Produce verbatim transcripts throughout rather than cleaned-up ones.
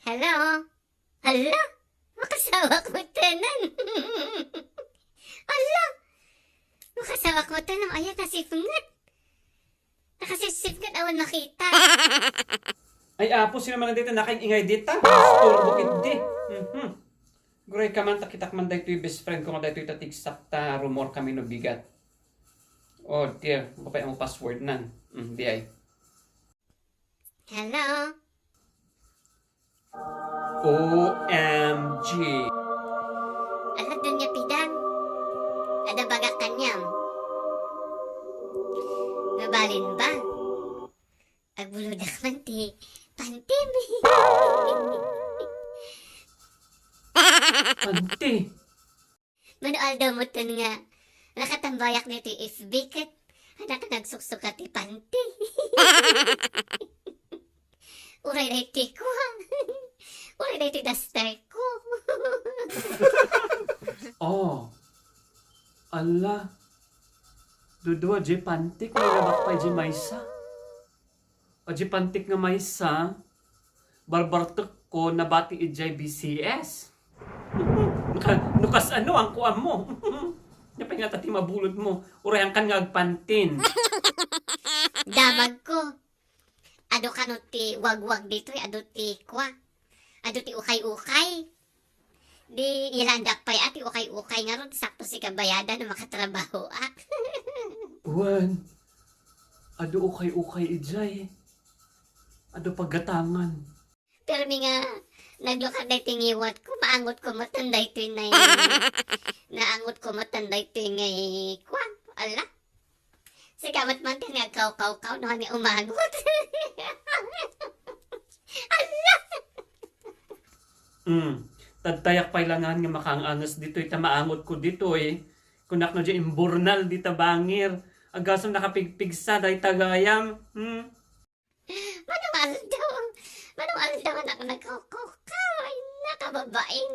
Hello? Hala? Makasawak mo tanan. Hala? Makasawak mo tanan. Ayan, nasipnget. Nakasipsipnget, awan makita. Ay, apo, sino man dita nakaing-ingay dita? Istorbo ketdi. Mhm. Guray ka man, takitak man daytoy best friend ko nga daytoy ta tigsak ta rumor kami no bigat. Oh, dear, mapay ang password nan. Mm, di ay. Hello? O M G. Ala, Doña Pidan. Adda bagak kaniam. Mabalin ba? Agbulodak man ti pantim. Panti. Mano aldaw mo ton nga nakatambayak ditoy F B ket anak nagsuksuka ti panti. Uray daytoy kua. Uray daytoy duster ko. Oh. Ala. Dudua, diay pantik, may labak pay diay maysa. Diay pantik nga maysa, barbartekko, nabati idiay B C S. Nuka-, nukas ano ang kuan mo? Napay nga ta ti mabulod mo. Urayan kan nga agpantin. Damag ko. Adu kano ti wagwag ditoy, adu ti kua. Adu ti ukay-ukay. Di ilandak pay a ti ukay-ukay ngarud, sakto si kabayadan no makatrabahoak. Wen, adu ukay-ukay idiay. Adu paggatangan. Permi nga naglukad daytoy ngiwat ko, maangot ko met daytoy nay, naangot ko met daytoy ngay kuan. Ala. Sika met man ti nagkawkawkaw no kami umagot. Ala! Mm. Tadtayak pay langan nga makaang-anges ditoy ta maangot ko ditoy. Kunak no diay imburnal dita bangir. Agasem nakapigpigsa dayta gayam. Hmm? Manong aldaw, manong aldaw anak nagkawkawkaw, ay nakababain.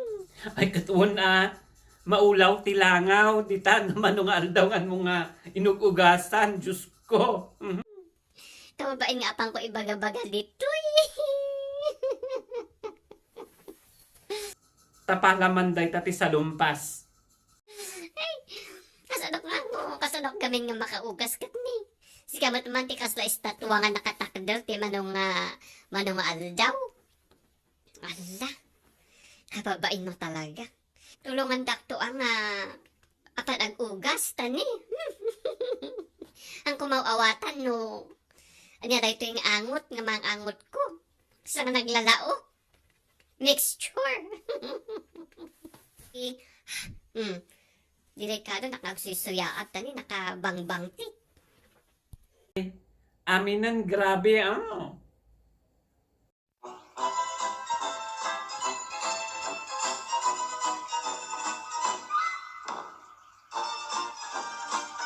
Ay, ket wen a, maulaw ti langaw, dita, mano nga aldaw nga mo nga inug-ugasan, Diyos ko. Mhm. Kababain nga apang ko ibaga-baga ditoy. Tapalaman dayta ti salumpas. Ay, kasadok nga mo, kasadok gamin nga makaugas ket ni. Sika met man ti kasla estatwa nga nakatakder ti mano nga, mano nga aldaw. Ala, kababain mo talaga. Tulongan dakto a nga apan ag-ugas, tani. Ang kumaw-awatan no, ania daytoy nga angot nga mangangot ko. Sa nga naglalaok. Mixture. Eh, hmm. Delikado, nakagsuysuyaan, tani, nakabangbangti. Aminen, grabe, ah.